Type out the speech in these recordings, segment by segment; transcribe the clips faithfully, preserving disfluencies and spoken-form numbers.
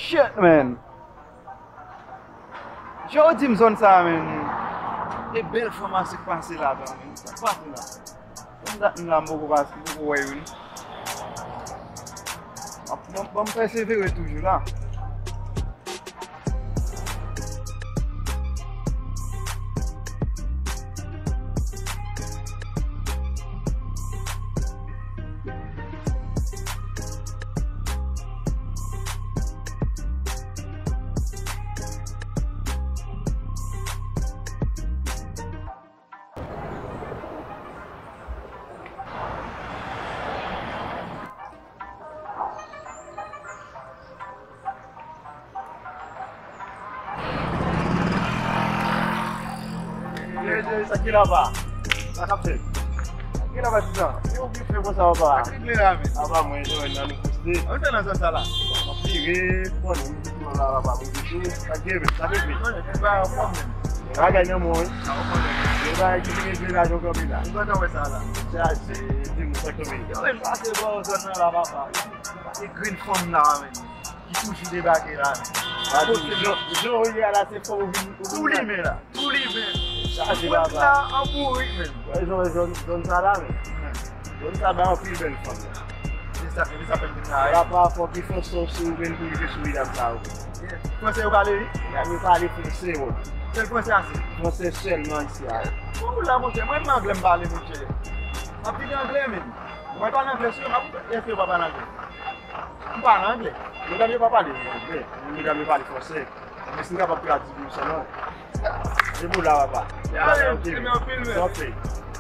Shit, man. Jodi m zòn sa, man. E bèl fanm ase k pase ladan, man. Sa k pase la? Kòm dat m la, m poko pase, m poko wè yo, non. Ban m, ban m pèsevere toujou la. Sa ki la pa? Sa k ap fèt? Sa ki la pa, ti sa? Yo, ki fè konsa, papa? Sa k regle la, men? Apa mwen, yo, nan nou poste. An fè nan zòn sa la. Ap vire, bon, nou, nou, la, papa, mwen, sa k gen, men, sa k regle? Mwen, mwen, mwen, mwen. Bagay nan mwen, wi. Sa w konnen. Yo, bagay ki vin vin la, yo kanpe la. Ou kontan wè sa la? Chaje, di m sa k kanpe. Yo, men pase bò zòn nan la, papa. Pase grenn fanm la, men. Ki toujou debake la, men. Jan, jan w ye a la, se fò ou vin, ou vin tou limen la. Tou limen. Chaje, papa. Mwen la, an bourik, men. Wè, zòn, zòn, zòn sa la, men. Zòn sa bay anpil bèl fanm la. Se sa, se sa fè m di sa, wi. Papa, fò ki fè sòs ou vin pou rive sou medam sa yo. Fransè yo pale, wi? Medam yo pale fransè, wi. Sèl fransè ase? Fransè sèlman isi a, wi. Ou la, monchè, mwen menm anglè m pale, monchè. M ap di anglè, men. Mwen pale anglè, si yo, m ap, èske yo pa pale anglè? M pale anglè. Medam yo pa pale anglè. Medam yo pale fransè. Men si m kapab tradui pou ou sèlman. Se pou la, papa. Ya, men, ok, men. Anpil, men. Santé.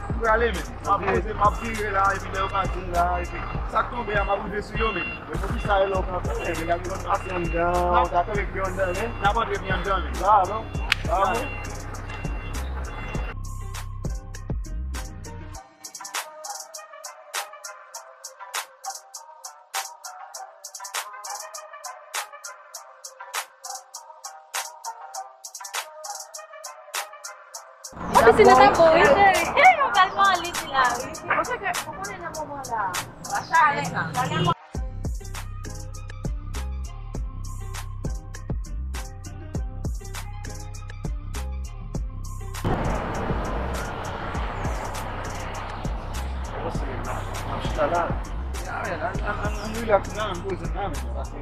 M prale, men. M ap poze, m ap vire la, epi lè yo pase la, epi sa k tonbe a, m ap rive sou yo, men. Men poukisa yo lè w kanpe, men, medam yo konn pase anndan, ou ta kanpe pye anndan, men. N ap antre pye anndan, men. La, non? La, non? Mwen te si nan tankou, wi, cheri. Ey, mwen pral pran li di la, wi. Mwen se ke, ou konnen nan moman la. Sa chalè sa. Ann, ann, ann, ann relax la, ann poze la, men, paske,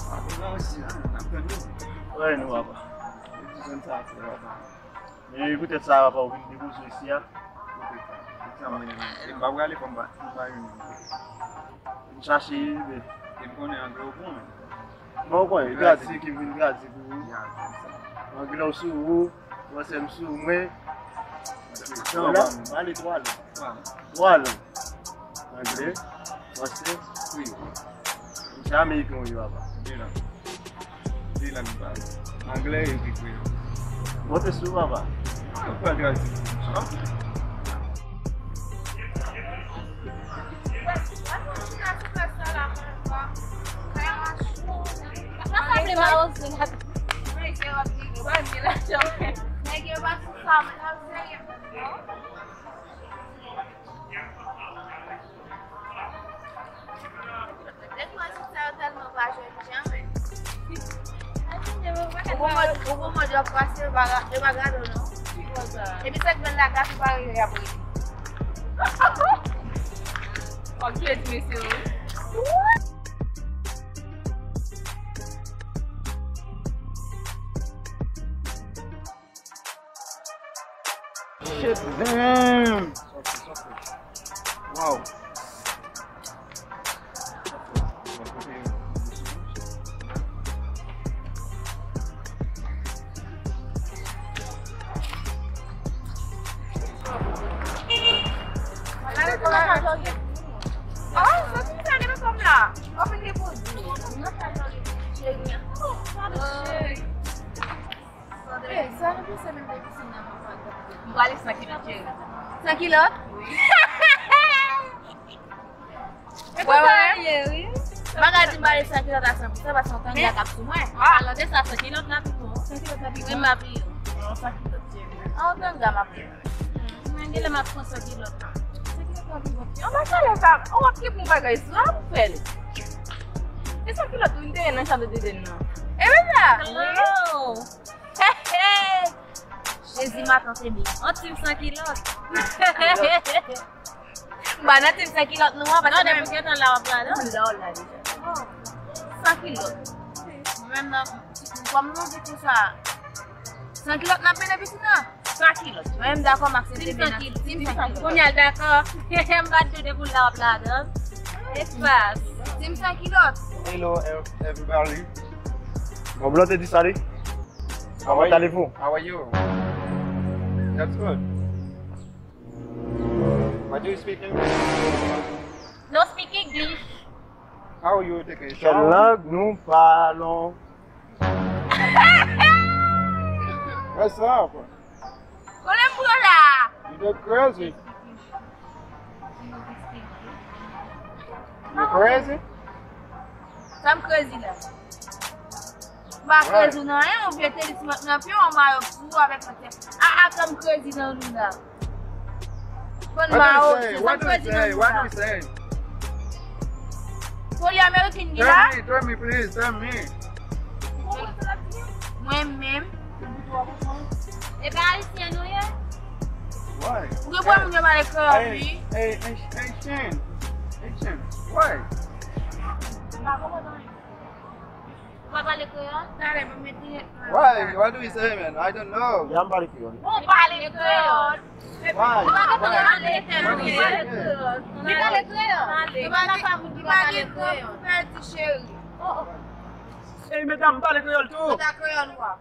paske la osi, ann, n ap tann yo. Wè, nou, papa. Ti zòn sa, papa. E poutèt sa, papa, ou vin depoze w isi a. Poutèt sa. Poutèt sa, mwen, mwen, mwen. E m pa prale fò m pa, fò m pa youn. M chache, men. E m konnen anglè w bon, men. Bon, ou konnen, tradui ki m vin tradui pou ou. Ya, se sa. Anglè w sou ou, fransè m sou mwen. Vwala, pale twa lang. Twa lang. Twa lang. Anglè, fransè, kreyòl. Se ameriken w ye, papa. De lang. De lang m pale. Anglè epi kreyòl. Monte sou, papa. Ah, ou pral tradui. Ok. Sa sanble mawozo la. Nèg yo pa sou sa, men ap serye. Depi mwen sou sa yo tèlman pa jwenn jan, men. Ou bon mòd, ou bon mòd yo ap pase, yo pa ga-, yo pa gade w non. Epi sèk bèl la gras ou pa rive apre. W ap touye ti mesye yo, wi. Shit, damn! Wow. Oh, sa ti sa gen fanm la. Open the boot. Cheri. Oh, sa de cheri. Eh, sa nou panse menm de pisin nan, papa? M prale san kilòt, cheri. San kilòt? Wi. E konsa l ye, wi. M pa ka di m prale san kilòt a san pou san, paske yon tanga k ap sou mwen. Ah. Alò, de sa, san kilòt la pito. San kilòt la pito. Wi, m pa bliye. Non, san kilòt, cheri. Ah, yon tanga m ap pran. Mwen, genlè m ap pran san kilòt la. San kilòt la pito. Anba chalè sa, ou ap gen pou bagay sa, ou fè l. E san kilòt, wi, m te ye nan chalè de dèn nan. Hello. Hey, hey. Jezi, matant, ebyen. Yon team san kilòt. M pa nan team san kilòt nou an, paske non, depi gentan la w ap la, non? M la w la deja. San kilòt. Mwen menm nan, kòm nou di konsa, san kilòt n ap mennen pitit nan? San kilòt. Mwen menm dakò, m aksepte. Team san kilòt. Team san kilòt. Kounye a l dakò. M pa t doute pou l la w ap ladan. Espas. Team san kilòt. Hello, ev- everybody. Bon, blan te di sa li. Comment allez-vous? How are you? That's good. What do you speak English? No speak English. How you take a shower? Quelle langue nous parlons? What's up? Konnen m pran la. You look crazy. You crazy? Sa m crazy la. M pa crazy nan anyen, yon vye tenis mwen nan pye, yon mayo pou ou avèk yon tè. A, a, sa m crazy nan nou la. Konn mayo, sa m crazy nan nou la. What do you say? Kolye ameriken gen la? Tell me, tell me, please, tell me. Mwen menm. E pa ayisyen nou ye? Why? Ou gen pwoblèm moun yo pale kreyòl, wi. Hey, hey, Haitian. Haitian. Why? M pa konprann anyen. Ou pa pale kreyòl? Talè, mwen mete. Why? What do you say, man? I don't know. Ya, m pale kreyòl. Bon, pale kreyòl. Why? Li pa konprann anyen. Li pale kreyòl. Li pa gen kòb pou pèdi, cheri. Oh, oh. Hey, medam, m pale kreyòl tou. Konta kreyòl ou a.